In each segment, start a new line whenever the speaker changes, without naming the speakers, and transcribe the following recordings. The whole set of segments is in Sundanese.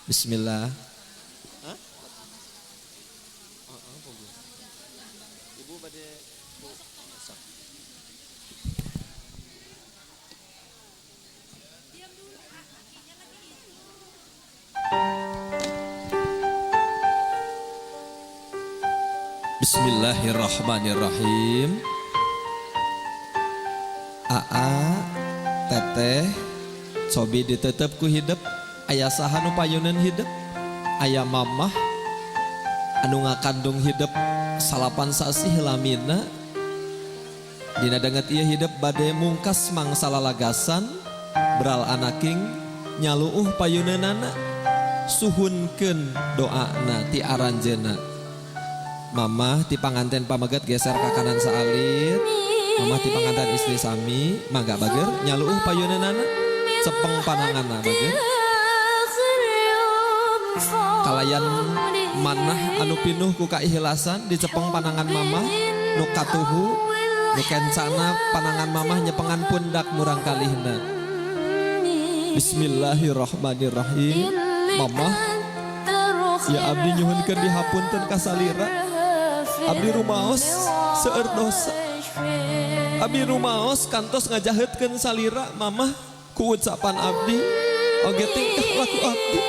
Bismillah. Ibu bade Bismillahirrahmanirrahim. Aa teteh cobi ditetep ku hidep, aya saha nu payuneun hidep, aya mamah anu ngakandung hidep salapan sasih lamina. Dina danget ieu hidep bade mungkas mangsa lalagasan beral anaking nyaluuh payuneunana, suhunkeun doana ti aranjeuna. Mamah ti panganten pameget geser ka kanan saalit, mamah ti panganten istri sami mangga bager nyaluuh payuneunana, cepeng pananganna bager. Kalayan manah anu pinuh ku kaikhlasan dicepeng panangan mamah nu katuhu nu kencana panangan mamah nyepengan pundak murang kalihna. Bismillahirrahmanirrahim. Mamah ya abdi nyuhunkeun dihapunten ka salira. Abdi rumaos seueur dosa. Abdi rumaos kantos ngajahetkeun salira mamah ku ucapan abdi oge tingkah laku abdi.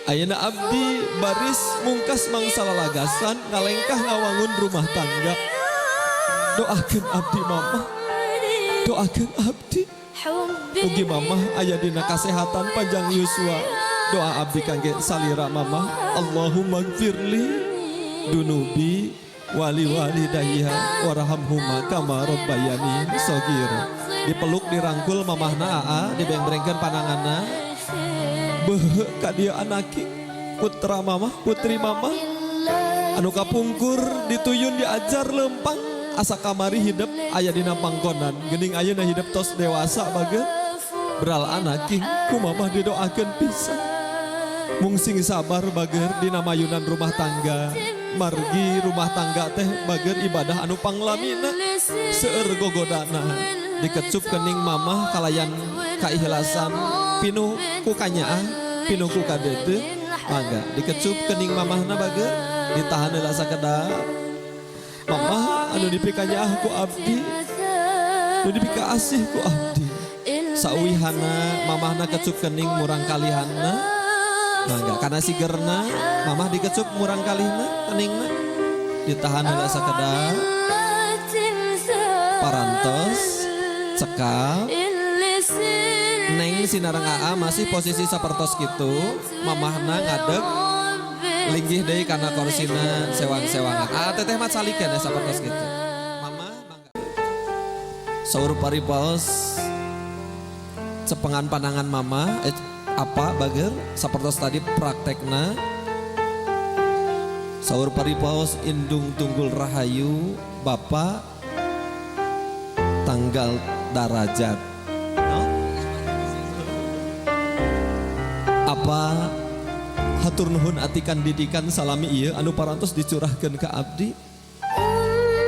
Ayeuna abdi baris mungkas mangsa lalagasan ngalengkah ngawangun rumah tangga. Doakeun abdi mamah, doakeun abdi. Mugi mamah aya dina kasehatan panjang yuswa. Doa abdi kangge salira mamah. Allahumma gfirli dunubi wali walidayya warhamhuma kama rabbayani shaghira. Dipeluk dirangkul mamahna aa dibengbrengkeun pananganna. Beuh ka dieu anaki putra mamah putri mamah anu kapungkur dituyun diajar lempang asa kamari hidep aya dina pangkonan geuning ayeuna hidep tos dewasa bageun beral anaki ku mamah didoakeun pisan. Mung sing sabar bager dina mayunan rumah tangga. Margi rumah tangga teh bager ibadah anu panglamina seueur gogodana. Dikecup kening mamah kalayan kaikhlasan pinuh ku kanyaah pinuh ku kadeuteut mangga dikecup kening mamahna bager ditahan heula sakedap. Mamah anu dipikanyaah ku abdi, anu dipikaasih ku abdi. Sauwihana mamahna kecup kening murang kalihanna mangga karena sigerna mamah dikecup murang kalihna keningna ditahan heula sakedap. Parantos cekap neng sinareng aa masih posisi sapertos kitu mamahna ngadeg linggih deui kana korsina sewang-sewangan. Aa teteh mah calikeun ya sapertos kitu. Mamah mangga saur paripaos cepengan panangan mamah apa bager sapertos tadi praktekna. Saur paripaos indung tunggul rahayu bapak tanggal darajat. No? Apa hatur nuhun atikan didikan salami ieu anu parantos dicurahkeun ka abdi.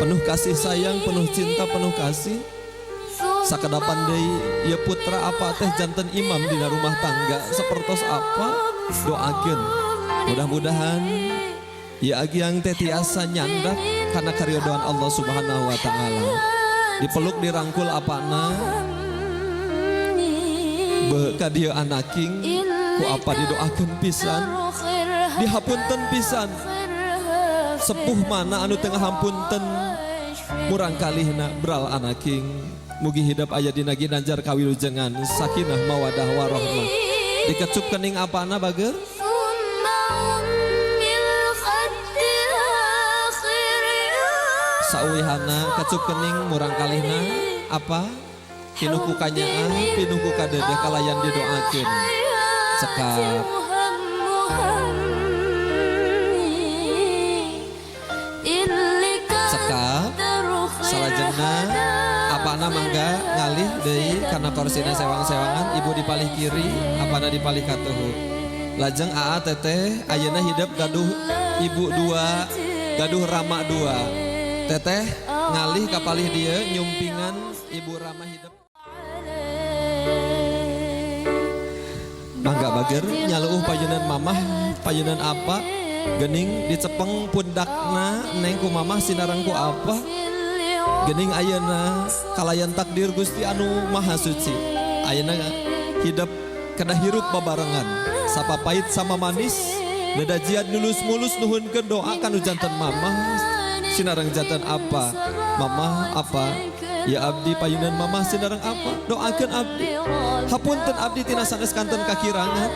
Penuh kasih sayang, penuh cinta, penuh kasih. Sakedapan deui ieu putra apa teh janten imam dina rumah tangga sapertos apa doakeun. Mudah-mudahan ieu agiang teh tiasa nyandak kana karyodoan Allah Subhanahu wa taala. Dipeluk dirangkul apana beuh ka dieu anaking ku apa didoakeun pisan dihapunten pisan. Sepuh mana anu teu ngahampunten murang kalihna beral anaking. Mugi hidep aya dina ginanjar kawilujengan sakinah mawadah warohmah. Dikecup kening apana bager. Sauwihana kecup kening murang kalihna apa pinuh ku kanyaah pinuh ku kadeudeeh kalayan didoakeun. Cekap cekap salajengna apana mangga ngalih deui kana korsina sewang-sewangan ibu di palih kiri apana di palih katuhu. Lajeng aa teteh ayeuna hidep gaduh ibu dua gaduh rama dua. Teteh ngalih ka palih dieu nyumpingan ibu rama hidep. Mangga bager nyaleuh payunan mamah, payunan apa. Gening dicepeng pundakna neng ku mamah sinareng ku apa. Gening ayeuna kalayan takdir Gusti anu Maha Suci. Ayeuna hidup kedah hirup babarengan. Sapa pahit sama manis, nedajian nulus mulus nuhunkeun doa kanu janten mamah sinareng janten apa. Mamah apa? Ya abdi payunan mamah sinareng apa? Doakeun abdi. Hapunten abdi tina sanes kanten kakirangan.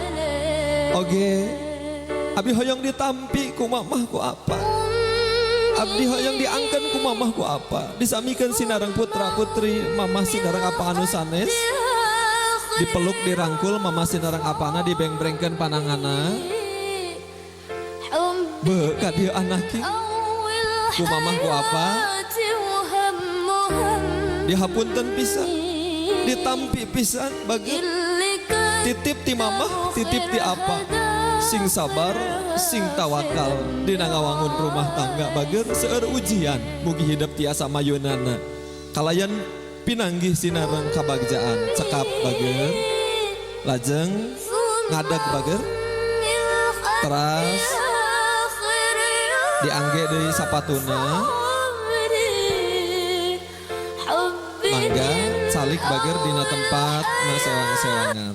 Oge, abdi hoyong ditampi ku mamah ku apa. Abdi hoyong diangkeun ku mamah ku apa. Disamikeun sinareng putra putri mamah sinareng apa anu sanes. Dipeluk dirangkul mamah sinareng apana dibengbrengkeun panangana. Be ka dieu anaki ku mamah ku apa. Dihapunten pisan, ditampi pisan bagi titip ti mamah, titip ti apa. Sing sabar, sing tawakal dina ngawangun rumah tangga bager seueur ujian mugi hidup tiasa mayunana. Kalayan pinanggih sinareng kabagjaan cekap bager, lajeng ngadeg bager, teras diangge deui sapatuna. Mangga calik bager dina tempat masewang-sewangan.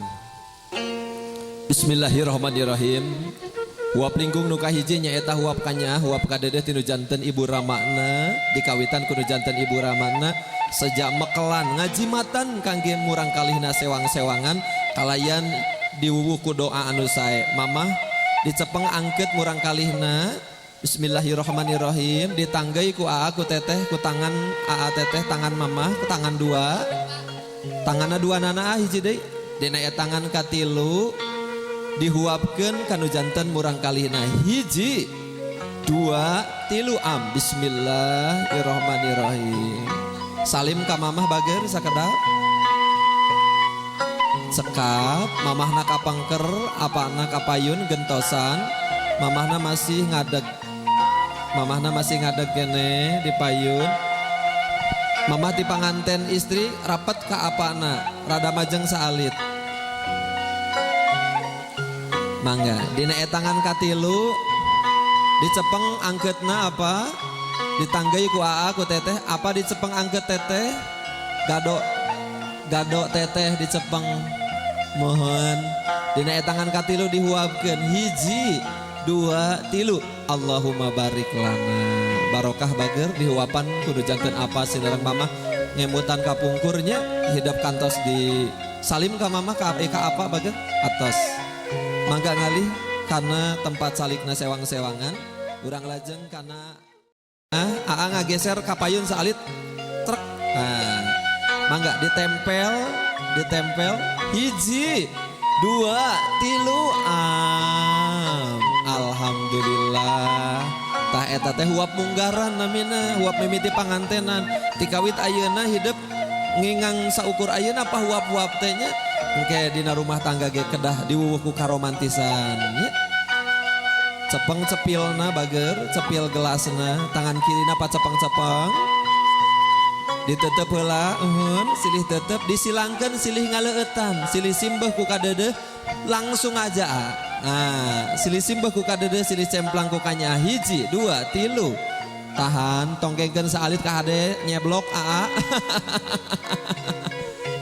Bismillahirrahmanirrahim. Huap lingkung nu kahiji nyaeta huap kanyaah, huap kadedeh tinu janten ibu ramana, dikawitan kudu janten ibu ramana sejak mekelan ngajimatan kangge murang kalihna sewang-sewangan kalayan diwuwuh ku doa anu sae. Mamah dicepeng angket murang kalihna. Bismillahirrahmanirrahim. Ditanggai ku aa ku teteh ku tangan aa teteh tangan mamah ku tangan dua. Tanganna dua nana hiji deui. Dina tangan katilu dihuapkeun kanu janten murang kalihna hiji dua tilu am. Bismillahirrahmanirrahim. Salim ka mamah bager sakedap. Cekap mamahna kapangker apana kapayun gentosan. Mamahna masih ngadeg. Mamahna masih ngadeg kene di payun. Mamah ti panganten istri rapet ka apana, rada majeng saalit. Mangga dina tangan katilu dicepeng angketna apa? Ditanggai ku aa ku teteh, apa dicepeng angket teteh? Gado gado teteh dicepeng. Mohon dina tangan katilu dihuapkeun hiji dua tilu. Allahumma barik lana. Barokah bager dihuapan kudu janten apa sinareng mamah ngemutan kapungkurnya hidup kantos di salim ka mamah ka ka apa bager atos. Mangga ngalih karena tempat salikna sewang-sewangan urang lajeng karena aa ngageser kapayun saalit trek. Nah, mangga ditempel ditempel hiji dua tilu am. Alhamdulillah. Tah eta teh huap munggaran namina, huap mimiti pangantenan. Tikawit ayeuna hidup ngingang saukur ayeuna apa huap-huap teh nya. Engke dina rumah tangga ge kedah diwuwuh ku karomantisan nya. Cepeng cepilna bager, cepil gelasna, tangan kirina pacepeng-cepeng. Ditetep heula, euheun, silih tetep disilangkeun silih ngaleueutan, silih simbeuh ku kadeudeuh langsung aja. Nah, silih simbeuh ku kadeudeuh, silih cemplang ku kanyaah hiji, dua, tilu. Tahan, tongkengkeun saalit ka hade nyeblok aa.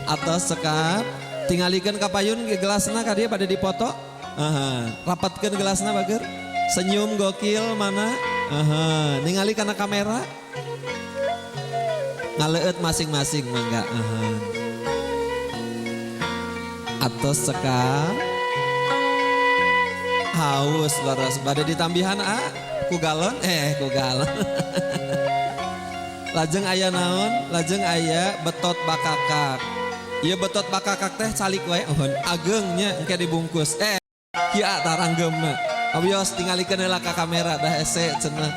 Atos cekap, tingalikeun ka payun gelasna ka dieu bade dipoto. Aha, rapatkeun gelasna bager. Senyum gokil mana? Aha, ningali kana kamera. Ngaleueut masing-masing mangga. Aha. Atos cekap. Haus leres bade ditambihan a ku galon ku galon. Lajeng aya naon? Lajeng aya betot bakakak. Ieu betot bakakak teh calik wae euheun ageung nya engke dibungkus. Kieu taranggeumna. Awios tingalikeun heula ka kamera dah hese cenah.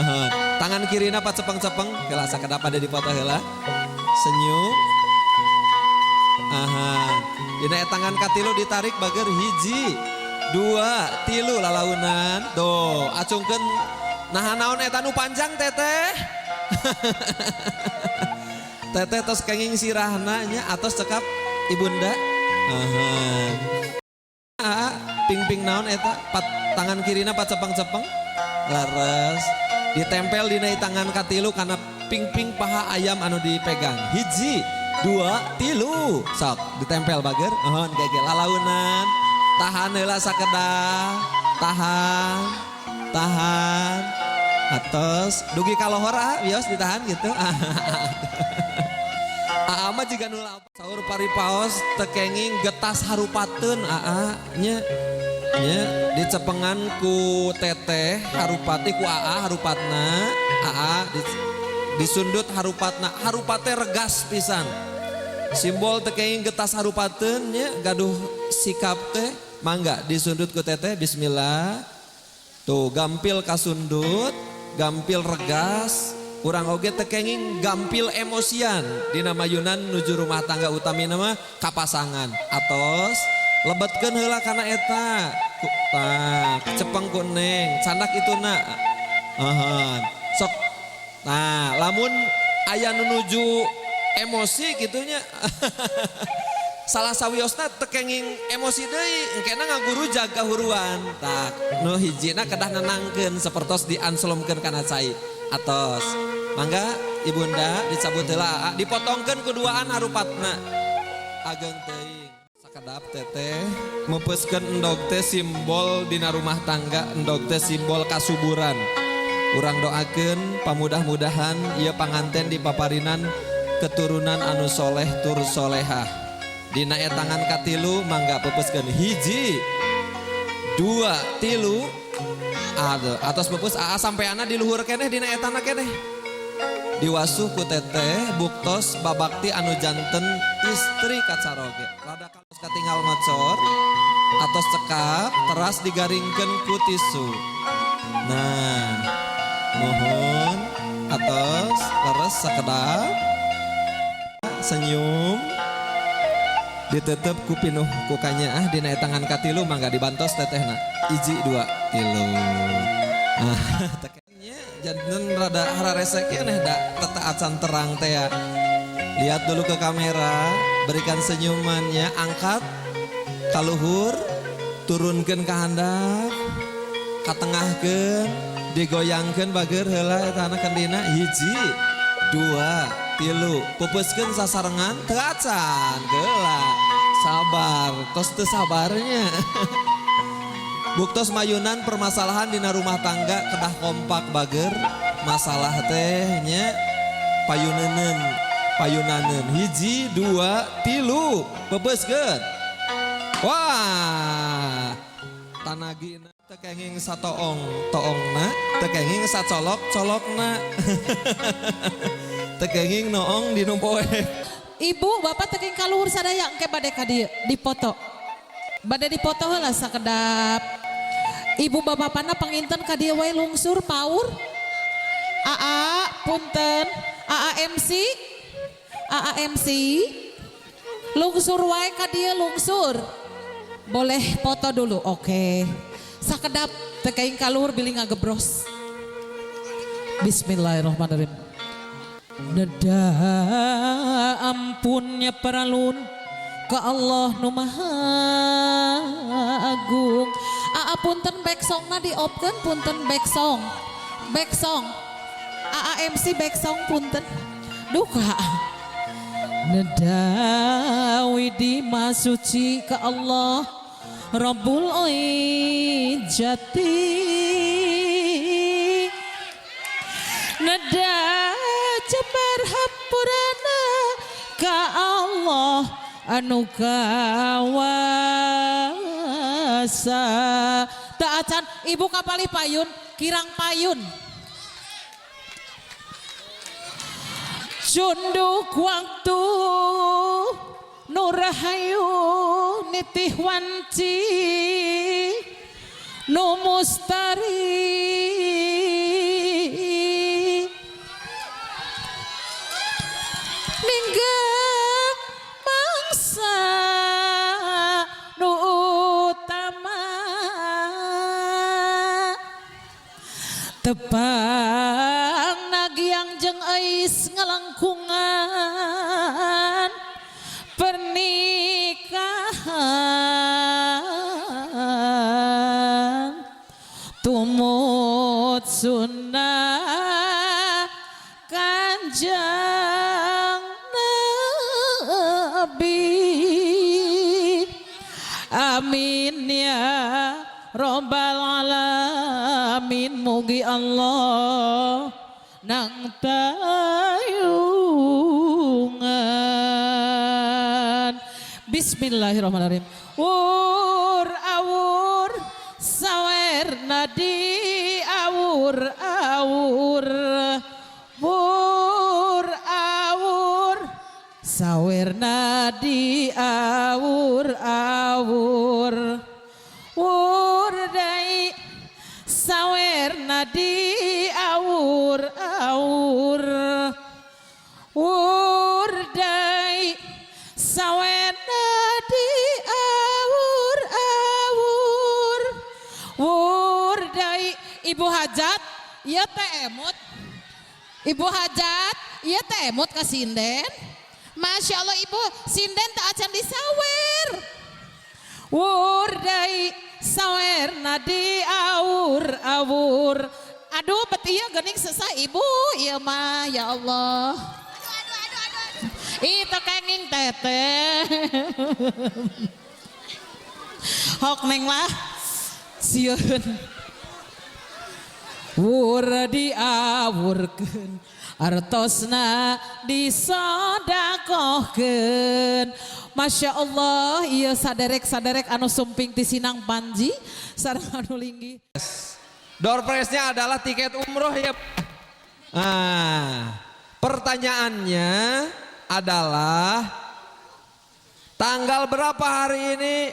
Aha. Tangan kirina pacepeng-cepeng geus sakedap pada dipoto heula. Senyum. Aha. Dina tangan katilu ditarik bager hiji dua tilu lalaunan. Tuh acungkeun naha naon eta nu panjang teteh. Teteh tos kenging sirahna nya atos cekap ibunda. Aha. Pingping naon eta? Pat, tangan kirina pacepeng-cepeng. Leres. Ditempel dina tangan katilu karena pingping paha ayam anu dipegang. Hiji, dua, tilu. Sok, ditempel bager. Mohon gege lalaunan. Tahan heula sakedap. Tahan. Tahan. Atos dugi kalohor ah, bios ditahan gitu. Aa mah jiga nu saur paripaos teu kenging getas harupateun aa nya nya dicepengan ku teteh harupati ku aa harupatna aa disundut harupatna harupate regas pisan simbol teu kenging getas harupateun nya gaduh sikap teh mangga disundut ku teteh bismillah tuh gampil kasundut gampil regas. Urang oge teu kenging gampil emosian dina mayunan nuju rumah tangga utamina mah kapasangan atos lebetkeun heula kana eta tah cepeng ku neng candak ituna ahan sok nah lamun aya nu nuju emosi kitunya salah sawiosna teu kenging emosi deui engkena ngaguru jaga huruan tah nu hijina kedah nenangkeun sapertos dianslomkeun kana cai atos mangga ibunda dicabut heula dipotongkeun kuduaan harupatna ageng teuing sakedap teteh mepeuskeun endog teh simbol dina rumah tangga endog teh simbol kasuburan urang doakeun pamudah-mudahan ieu panganten dipaparinan keturunan anu soleh tur solehah dina etangan katilu mangga pepeuskeun hiji dua tilu aduh atos pepes aa sampeana di luhur keneh dina etana keneh diwasuh ku teteh buktos babakti anu janten istri kacaroge rada kalos katinggal ngocor atos cekap teras digaringkeun ku tisu nah mohon atos leres sakedap senyum ditetep ku pinuh ku kanyaah dina tangan katilu mangga dibantos tetehna hiji dua tilu ah tekenya janten rada hararesek keneh da teta acan terang teh ya. Lihat dulu ke kamera, berikan senyumannya, angkat kaluhur, turunkeun ka handap, katengahkeun, digoyangkeun bager heula eta anak kendina hiji, dua, tilu, pupeuskeun sasarengan teu acan geula. Sabar, tos teu sabarnya. Buktos mayunan permasalahan dina rumah tangga kedah kompak bager, masalah teh nya payuneun payunaneun hiji dua tilu pepeuskeun. Wah, tanagina teu kenging satoong toongna, teu kenging sacolok colokna. Teu kenging noong dinu poe.
Ibu, bapak teu kenging kaluhur sadaya engke bade ka dieu dipoto. Bade dipoto heula sakedap. Ibu bapakna panginten ka dieu wae lungsur paur. Aa punten, AA MC, AA MC. Lungsur wae ka dieu lungsur. Boleh foto dulu, oke. Sakedap teu kenging kaluhur bilih ngagebros. Bismillahirrahmanirrahim. Neda ampunnya paralun ke Allah nu maha agung. Aa punten backsongna diopkeun punten backsong. Backsong. Aa MC backsong punten. Duka. Neda widi masuci ke Allah Rabbul Izzati. Neda jembar hampurana ka Allah anu kawasa. Tak acan ibu kapalih payun kirang payun. Cunduk waktu nurahayu nitih wanci nu mustari ninggang mangsa nu utama tepang nagiang jeung ais ngalangkungan pernikahan. Tumut sunnah Kanjeng Nabi. Amin ya Rabbal alamin. Mugi Allah nang tayungan. Bismillahirrahmanirrahim. Wur awur sawer nadi awur awur. Wur awur sawer nadi awur awur. Wur dai sawer nadi awur awur. Wur dai sawer nadi awur awur. Wur dai. Ibu hajat ieu teh emut. Ibu hajat ieu teh emut ka sinden. Masya Allah ibu, sinden tak acan disawer. Wur dai sawer nadi awur awur. Aduh bet ieu geuning sesah ibu ieu mah ya Allah. Ih teu kenging teteh. Hok neng lah. Sieun. Wur diawurkeun artosna disodakohkeun. Masya Allah ieu saderek-saderek anu sumping ti Sinang Panji sareng anu linggih.
Door prize-nya adalah tiket umroh ya. Nah, pertanyaannya adalah tanggal berapa hari ini?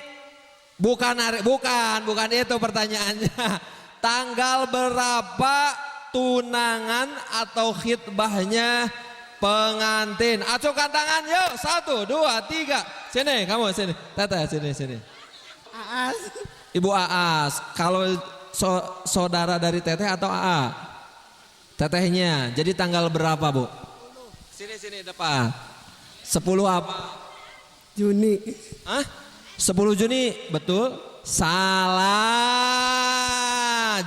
Bukan hari, bukan itu pertanyaannya. Tanggal berapa tunangan atau khitbahnya pengantin? Acungkan tangan yuk. 1, 2, 3. Sini kamu sini. Teteh sini sini.
Aas.
Ibu Aas. Kalau saudara dari teteh atau AA? Tetehnya. Jadi tanggal berapa bu? Sini sini depan. 10 apa?
Juni.
Hah? 10 Juni betul? Salah.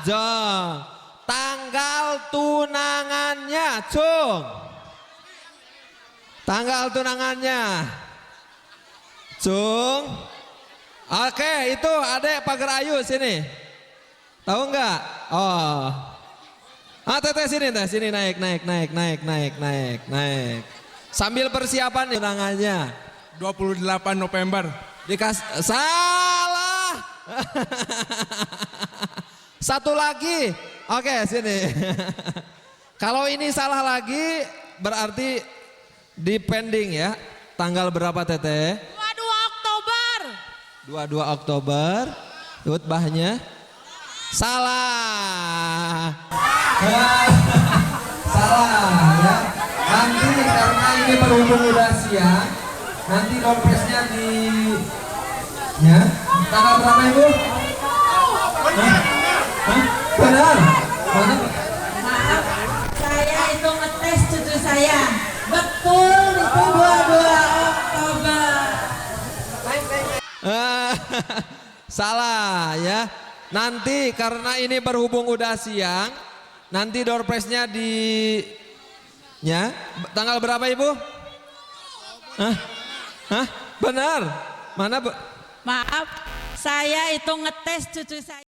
Jong. Tanggal tunangannya, Cung. Tanggal tunangannya. Cung. Oke, itu adek Pagar Ayu sini. Tahu enggak? Oh. Ah, teteh sini, teh sini naik, naik, naik, naik, naik, naik, naik. Sambil persiapan tunangannya.
28 November.
Dikas salah. Satu lagi. Oke, sini. Kalau ini salah lagi berarti di pending ya. Tanggal berapa teteh?
22 Oktober.
22 Oktober. Khutbahnya salah. Salah ya. Nanti karena ini berhubung udah siang, nanti doorprize-nya di ya. Tanggal berapa Ibu? Hah? Hah? Benar. Mana?
Maaf, saya itu ngetes cucu saya. Betul itu 22 Oktober.
Salah ya. Nanti karena ini berhubung udah siang, nanti door prize-nya di ya, tanggal berapa Ibu? Hah? Hah? Benar. Mana Bu?
Maaf, saya itu ngetes cucu saya.